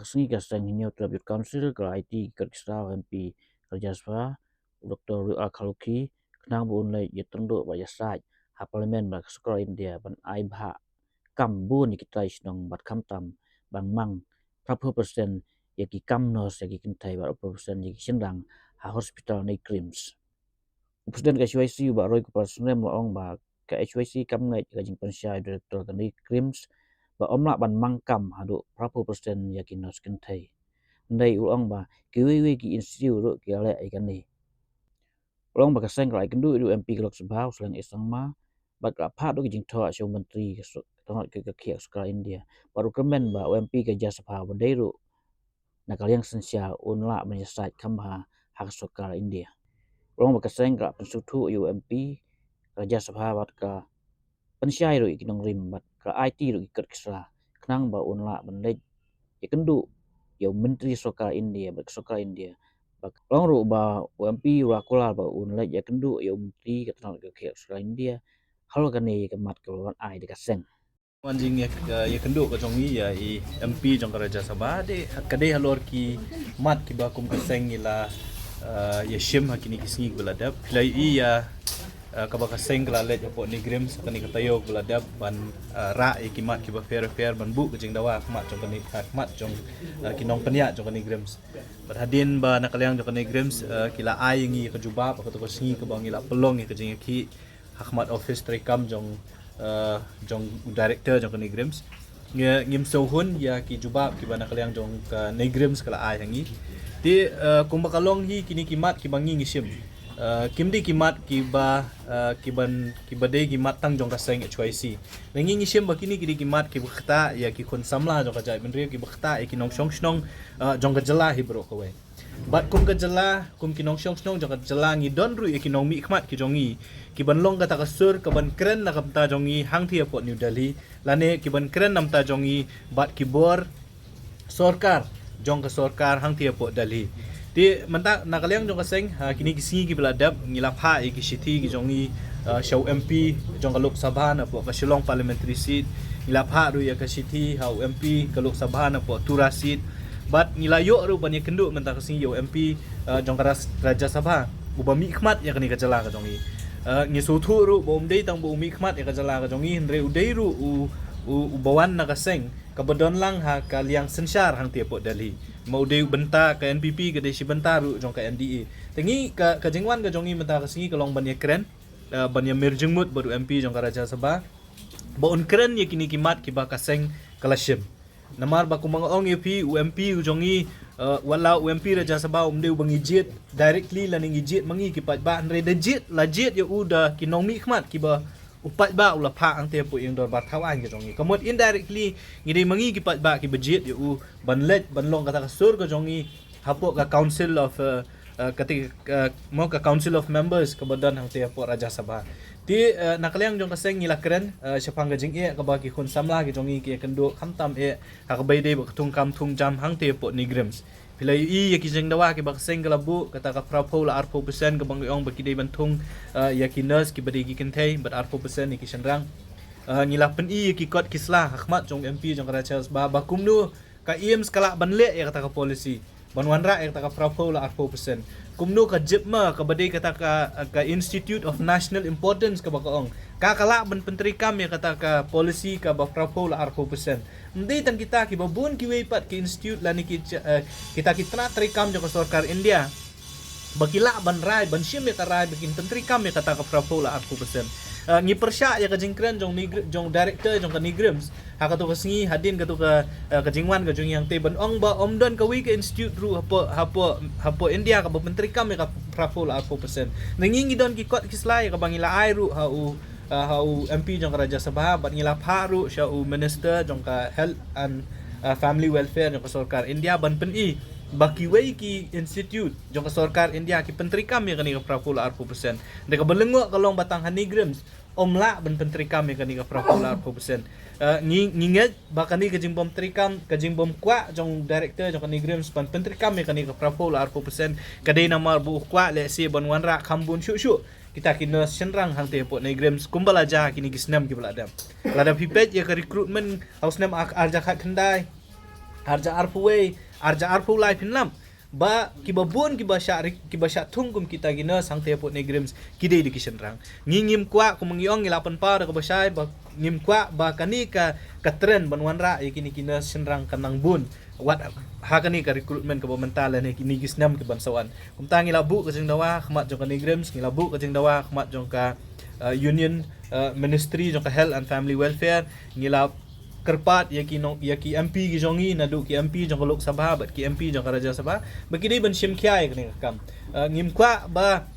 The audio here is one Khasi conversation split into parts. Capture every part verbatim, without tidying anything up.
Ka sngi ka seng Hynñiewtrep Youth Council ka la aiti ki kot ki sla u M P ka Rajya Sabha, u Doctor Riwal Kharlukhi, khnang ba un leit ïatynduh bad ïasaid ha Parliament bad ka sorkar India ban ai bhah kam bun ïa ki trai shnong bad khamtam ban mang phra phew percent ïa ki kam nurse ïa ki kynthei bad phra phew percent ïa ki shynrang ha hospital ne ki KRIMS. U President ka H Y C u Bah Roy Kupar Synrem u la ong ba ka H Y C kam ngeit ïa ka jingpynshai u Director ka ne ki KRIMS ba ym lah ban mang kam haduh phra phew percent ïa ki nurse kynthei. Hynrei u la ong ba kiwei kiwei ki institute ruh ki la leh ïa kane. U la ong ba ka seng ka la ïakynduh ïa u M P ka Lok Sabha u Saleng A Sangma bad ka la phah ïa ki jingthoh sha u Myntri ka so-, ka tnat ka, ka khiah ka sorkar India bad u kyrmen ba u M P ka Rajya Sabha ba dei ruh na ka liang synshar un lah ban ïasaid kham bha ha ka sorkar India. U la ong ba ka seng ka la pynsngewthuh ïa u M P ka Rajya Sabha bad ka pynshai ruh ïa ki nongrim bad ka la aiti ruh ïa ki kot ki sla khnang ba un lah ban leit ïakynduh ïa u Myntri sorkar India bad ka sorkar India. Bad u la ong ruh ba u M P u la kular ba un leit ïakynduh ïa u Myntri ka tnat ka khiah ka sorkar India halor kane ka mat kaba wan ai da ka seng. Wan jingïa, eh, ïakynduh ka jong ngi ïa i M P jong ka Rajya Sabha, dei, ka dei halor ki mat kiba kum ka seng ngi la, eh, ïashim ha kine ki sngi kiba la dep. Phi la ïohi ïa, eh, kaba ka seng ka la leit hapoh NEIGRIHMS ha kane ka taïew kaba la dep ban, eh, rah ïa ki mat kiba pher pher ban buh ka jingdawa ha khmat jong kane, ha khmat jong, eh, ki nongpynïaid jong ka NEIGRIHMS. Bad hadien ba na ka liang jong ka NEIGRIHMS, eh, ki la ai ïa ngi ka jubab ha kato ka sngi kaba ngi la pynlong ïa ka jingïakhih ha khmat office treikam jong, eh, jong u director jong ka NEIGRIHMS. Ngi, ngim sngewhun ïa ki jubab kiba na ka liang jong ka NEIGRIHMS ka la ai ha ngi. Te, eh, kumba ka long hi kine ki mat kiba ngi ngi shim. Eh, kim dei ki mat kiba, eh, kiban, kiba dei ki mat tang jong ka seng H Y C. Ngi ngi shim ba kine ki dei ki mat kiba ktah ïa ki khun samla jong ka jaitbynriew, kiba ktah ïa ki nongshong shnong, eh, jong ka jylla hi baroh kawei. Bad kum ka jylla, kum ki nongshong shnong jong ka jylla ngi don ruh ïa ki nongmihkhmat ki jong ngi kiban long kata ka sur kaban kren na ka bynta jong ngi hangtei hapoh New Delhi, lane kiban kren na bynta jong ngi bad ki bor sorkar jong ka sorkar hangtei hapoh Delhi. Te mynta na ka liang jong ka seng, ha, kine ki sngi kiba la dep ngi la phah ïa ki shithi ki jong ngi, ha, sha u M P jong ka Lok Sabha napoh ka Shillong Parliamentary Seat. Ngi la phah ruh ïa ka shithi ha u M P ka Lok Sabha napoh Tura Seat. Bad ngi la ïoh ruh ban ïakynduh mynta ka sngi ïa u M P, eh, jong ka Ras-, Rajya Sabha uba mihkhmat ïa kane ka jylla ka jong ngi. Eh, ngi sngewthuh ruh ba um dei tang ba u mihkhmat ïa ka jylla ka jong ngi, hynrei u dei ruh u, u, uba wan na ka seng kaba don lang ha ka liang synshar hangtei hapoh Delhi. Ma u dei u bynta ka N P P, ka dei shi bynta ruh jong ka N D A. Te ngi ka, ka jingwan ka jong ngi mynta ka sngi ka long ban ïakren, eh, ban ïamir jingmut bad u M P jong ka Rajya Sabha ba un kren ïa kine ki mat kiba ka seng ka la shim. Namar ba kumba nga ong ïa phi, u M P u jong ngi, eh, wat la u M P Rajya Sabha um dei uba ngi jied directly lane ngi jied ma ngi ki paidbah, hynrei da jied, la jied ïa u da ki nongmihkhmat kiba u paidbah u la phah hangtei hapoh ïing dorbar thaw aiñ ka jong ngi. Ka mut indirectly ngi dei ma ngi ki paidbah kiba jied ïa u ban leit ban long kata ka sur ka jong ngi hapoh ka Council of, eh, eh, kata, eh, mo ka Council of Members kaba don hangtei hapoh Rajya Sabha. Te, eh, na ka liang jong ka seng ngi la kren, eh, shaphang ka jingeh kaba ki khun samla ki jong ngi ki ïakynduh khamtam eh ha kaba ïadei bad ka thungkam thungjam hangtei hapoh NEIGRIHMS. Phi la ïohi ïa ki jingdawa kiba ka seng ka la buh, kata ka phra phew la ar phew percent kaba ngi ong ba ki dei ban thung, eh, ïa ki nurse kiba dei ki kynthei bad ar phew percent ïa ki shynrang. Eh, ngi la pyni ïa ki kot ki sla ha khmat jong u M P jong ka Rajya Sabha ba kumno ka AIIMS ka lah ban leh ïa kata ka policy ban wanrah ïa kata ka phra phew la ar phew percent. Kumno ka JIPMER kaba dei kata ka, ka Institute of National Importance kaba ka ong, ka ka lah ban pyntreikam ïa kata ka policy kaba phra phew la ar phew percent. Ym dei tang kita, kiba bun kiwei pat ki institute lane ki, eh, kita ki tnat treikam jong ka sorkar India ba ki lah ban rai, ban shim ïa ka rai ba kin pyntreikam ïa kata ka phra phew la ar phew percent. Eh, ngi pyrshah ïa ka jingkren jong NEIGRI-, jong director jong ka NEIGRIHMS ha kato ka sngi hadien kato ka, eh, ka jingwan ka jong ngi hangtei ban ong ba ym don kawei ka institute ruh hapoh, hapoh, hapoh India kaba pyntreikam ïa ka phra phew la ar phew percent. Ngi ngi don ki kot ki sla ïa kaba ngi la ai ruh ha u, eh, ha u M P jong ka Rajya Sabha bad ngi la phah ruh sha u Minister jong ka Health and, eh, Family Welfare jong ka sorkar India ban pyni ba kiwei ki institute jong ka sorkar India ki pyntreikam ïa kane ka phra phew la ar phew percent. Te kaba lyngngoh ka long ba tang ha NEIGRIHMS ym lah ban pyntreikam ïa kane ka phra phew la ar phew percent. Eh, ngi, ngi ngeit ba kane ka jingbym treikam, ka jingbym kwah jong director jong ka NEIGRIHMS ban pyntreikam ïa kane ka phra phew la ar phew percent ka dei namar ba u kwah lehse ban wanrah kham bun shuh shuh kita ki nurse shynrang hangtei hapoh NEIGRIHMS kumba la jia kine ki snem kiba la dep. Lada phi peit ïa ka recruitment ha u snem ar, ar hajar khatkhyndai arja arphew wei, arja arphew lai phin lap ba kiba bun kiba shah ri-, kiba shah thung kum kita ki nurse hangtei hapoh NEIGRIHMS ki dei da ki shynrang. Ngi ngim kwah, kum ngi ong, ngi la pynpaw da kaba shai ba ngim kwah ba kane ka, ka trend ban wanrah ïa kine ki nurse shynrang kan nang bun wat ha kane ka recruitment kaba mynta lane kine ki snem ki ban sa wan. Kumta ngi la buh ka jingdawa khmat jong ka NEIGRIHMS, ngi la buh ka jingdawa khmat jong ka, uh, Union, uh, Ministry jong ka Health and Family Welfare, ngi la kyrpad ïa ki nong, ïa ki MP ki jong ngi, naduh ki MP jong ka Lok Sabha bad ki MP jong ka Rajya Sabha, ba ki dei ban shim khia ïa kane ka kam. Uh, ngim kwah ba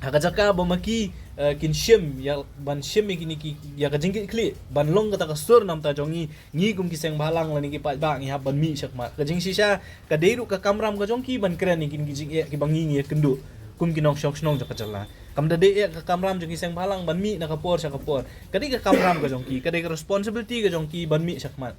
ha ka jaka ba ma ki, uh, kin shim ïa, ban shim ïa kine ki, ïa ka jingkitkhlieh ban long kata ka sur namta jong ngi, ngi kum ki seng bhalang lane ki paidbah ngi hap ban mih shakhmat. Ka jingshisha ka dei ruh ka kamram ka jong ki ban kren ïa kine ki jingeh kiba ngi ngi ïakynduh kum ki nongshong shnong jong ka jylla. Kam da dei eh ka kamram jong ki seng bhalang ban mih na ka por sha ka por. Ka dei ka kamram ka jong ki, ka dei ka responsibility ka jong ki ban mih shakhmat.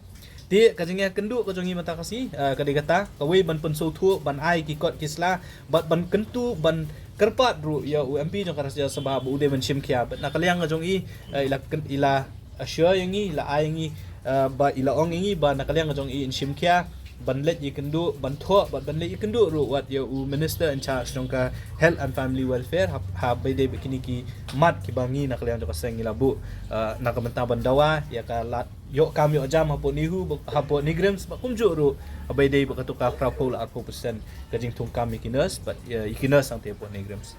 Te ka jingïakynduh ka jong ngi mynta ka sngi, ah, ka dei kata, kawei ban pynsngewthuh, ban ai ki kot ki sla, bad ban kyntu, ban kyrpad ruh ïa u MP jong ka Rajya Sabha ba u dei ban shim khia. Bad na ka liang ka jong i, ah, i la kyn-, i la assure ïa ngi, i la ai ïa ngi, ah, ba i la ong ïa ngi ba na ka liang ka jong i in shim khia ban leit ïakynduh, ban thoh bad ban leit ïakynduh ruh wat ïa u Minister in charge jong ka Health and Family Welfare, ha, ha ba ïadei bad kine ki mat kiba ngi na ka liang jong ka seng ngi la buh, ah, na ka bynta ban dawa ïa ka lad ïoh kam ïoh jam hapoh NEHU, hapoh NEIGRIHMS, bad kumjuh ruh ha ba ïadei bad kato ka phra phew la arphew percent ka jingthung kam ïa ki nurse, bad, ah, ïa ki nurse hangtei hapoh NEIGRIHMS.